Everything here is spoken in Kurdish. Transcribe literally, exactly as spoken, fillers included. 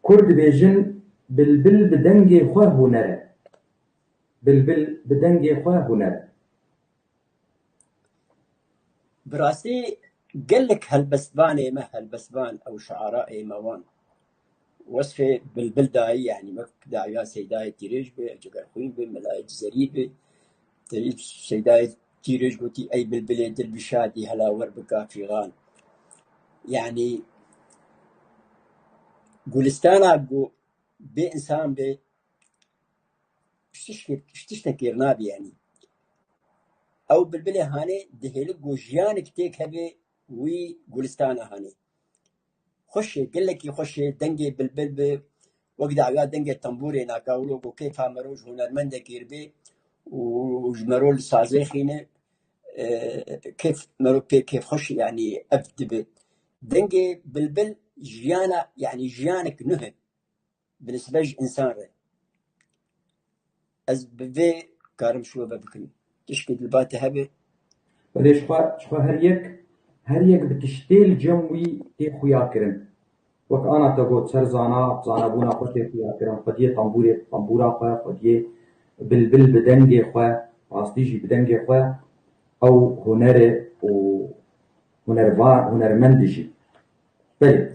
Kur dibêjin, bilbil bi dengê xwe huner e. Bilbil bi dengê xwe huner e. Bi rastî gelek helbestvanê me, helbestvan ew şiara ê me wan. Wesfê bilbil dayî, yanî wek dawiya Seydayê Tîrêj be, Cigerxwîn be, Melayê Cizerî be. Têyî Seydayê Tîrêj gotî, ey bilbilê dil bi şadî hela wer bika fîxan. Yanî gulistana ku bê insan be, ji tiştekê, ji tiştekê nabî yanî. Ew bilbilê hanê dihêli ku jiyanek têk hebe wî gulistana hanê. Xweş e, gelekî xweş e, dengê bilbil bi, wek dawiya dengê tembûrê naka wilo ku kêfa mero ji hunermendekê re bê û ji mero li sazê xîne, e, kêf mero pê kêfxweş, yanî ev dibe. Dengê bilbil jiyana, yanî jiyanek nuh e. Bi nisbe ji însan re. Ez bi vê karim şive ve bikim. Tişkî dilba te hebe? Belê ji xwe, ji xwe her yek, her yek bi tiştê li cem wî tê xuya kirin. Wek ana te got, ser zana, zanabûna xwe tê xuya kirin. Xwediyê tembûrê, tembûra xwe, xwediyê bilbil bi dengê xwe, rastî jî bi dengê xwe, ew huner e û hunerva-, hunermend e jî. Belê.